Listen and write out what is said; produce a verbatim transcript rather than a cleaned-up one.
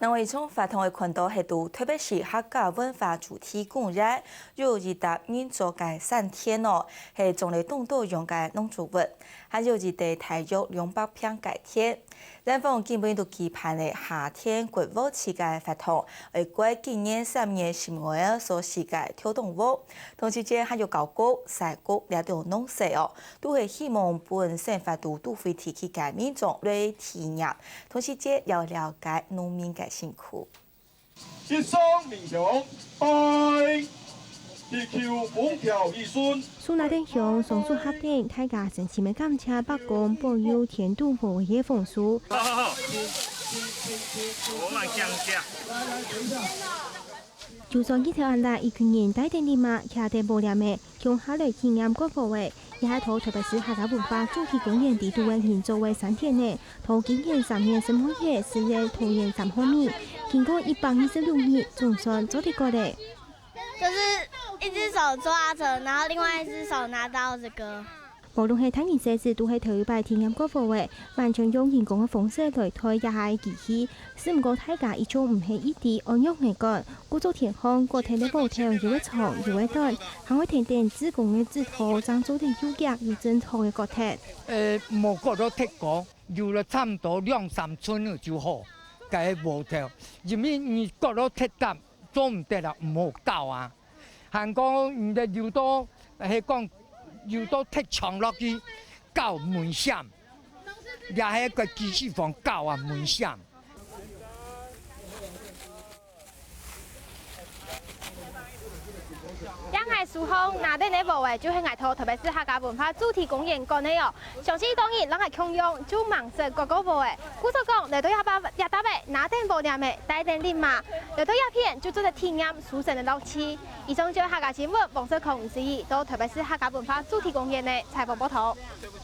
另外，一項活動个看到係在臺北市客家文化主題公園，有一搭人造个山田哦，係種了當多樣个農作物，還有一垤大約兩百坪个田。園方今晡日就舉辦了夏天掘禾坼个活動，會掘今年三月十五號所試个跳動禾，同時間還有搞穀、曬穀這兜農事哦。 都係希望分生活在都會地區个民眾來體驗，同時節也了解農民个辛苦。一上民雄，拜，地球風調雨順。手拿等香，雙手合等，大家深深个感謝伯公保佑田肚禾坼个豐收。好好好，我慢降一下。 就算日頭恁熱，一群人帶等笠嫲，擎等禾籃仔，共下來體驗割禾仔，也係在臺北市客家文化主題公園裡肚个人造个山田仔，在今年三月十五號試驗桃園三毫米，經過一百二十六日，總算做得割咧。就是一隻手抓著，然後另外一隻手拿到這個。 無論係大人細子，都係頭一擺體驗割禾仔，完全用人工个方式來代這下个機器。只毋過大家一早毋係已知愛仰仔割，故所田項割忒个禾頭有个長，有个短，還愛跈等志工个指導，正做得又遽又正確个割忒。呃，無割到忒高，有了差毋多兩三寸仔就好，該禾頭，因為你割到忒短，做毋得啊，毋好搞啊。 還講毋得流到，係講流到忒長落去，搞危險，也係个機器房搞啊危險。這𠊎手項拿等个禾仔，就係𠊎在臺北市客家文化主題公園割个哦。相信當日，摎𠊎共樣，就吂識割過禾仔。故所講，來到這搭，這搭仔，拿等禾籃仔，帶等笠嫲，來到這片，就做得體驗收成个樂趣。 以上就係客家新聞，黃色孔子怡到臺北市客家文化主題公園个採訪報導。